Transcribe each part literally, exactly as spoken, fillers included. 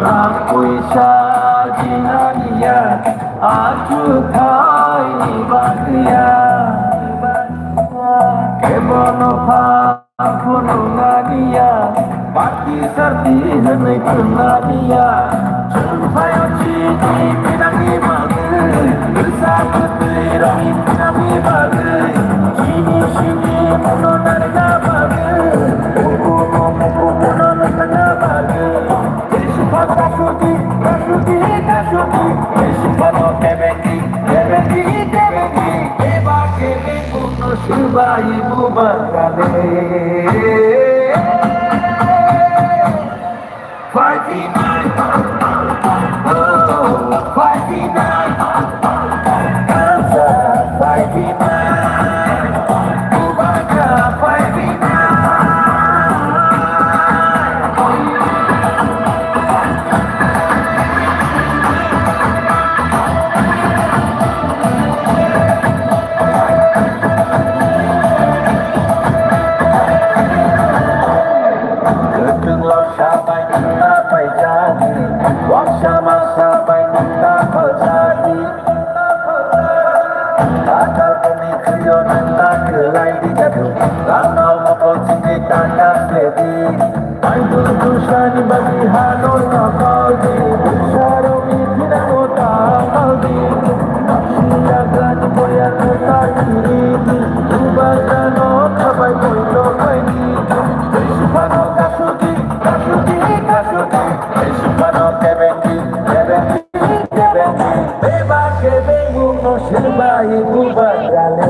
Rang puisa jinaniya, achu thaini bagwiya. Kebono pha phunuknaniya, party sarti hwnwi thwngnabiya. Chwng phaio chini thinangni bagwi, bwsa bwtwi rokni thinangni bagwi, chini simi muno narwkna bagwi, bukuno mukuno nukna bagwi. Jesu pha kasuki, kasuki, kasuki, Jesu phano kebeki, kebeki, kebeki, keba kebe. Sibai bubar kale. Fighting night. Oh, fighting night. Dancer, fighting night. Bubar ka, fighting night. Kwthwng lorsa bai nangna bai jani, waksa masa bai nangna bai jani. Atal kami khwio nangna kwlai di jadu, rano mokol sini tanda sledi. Aidul dusani bagi hano tamaldi, dusaroni thinano tamaldi. Naksi yagrani boyarno takiridi, ubagano khabai boino kaidi. Tei suphano kasuki, kasuki, kasuki. Tei suphano kebengi, kebengi, kebengi. Beba kebengungno silbai ubagale.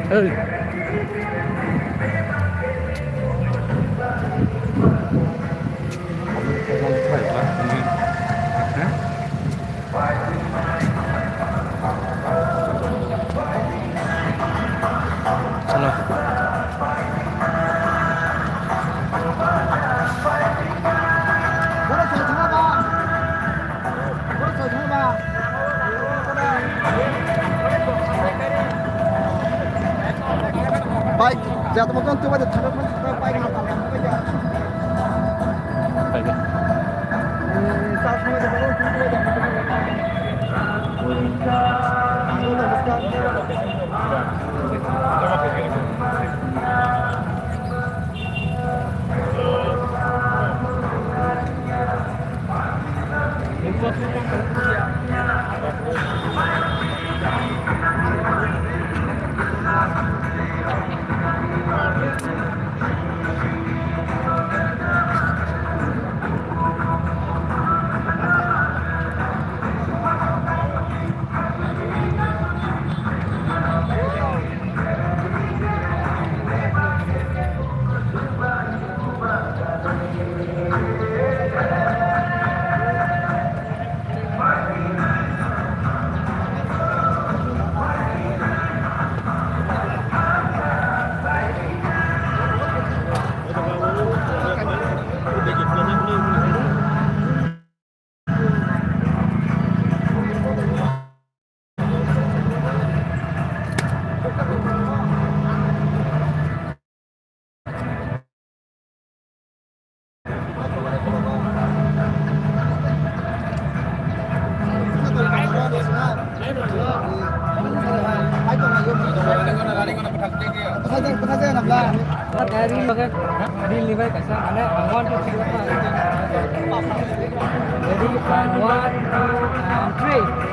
Hey. Hello. Bike, jatma kon tu baje thalo kon bike na tala. Bike. Hmm, ta sama de bike tu baje. Ready, and one, two, and three.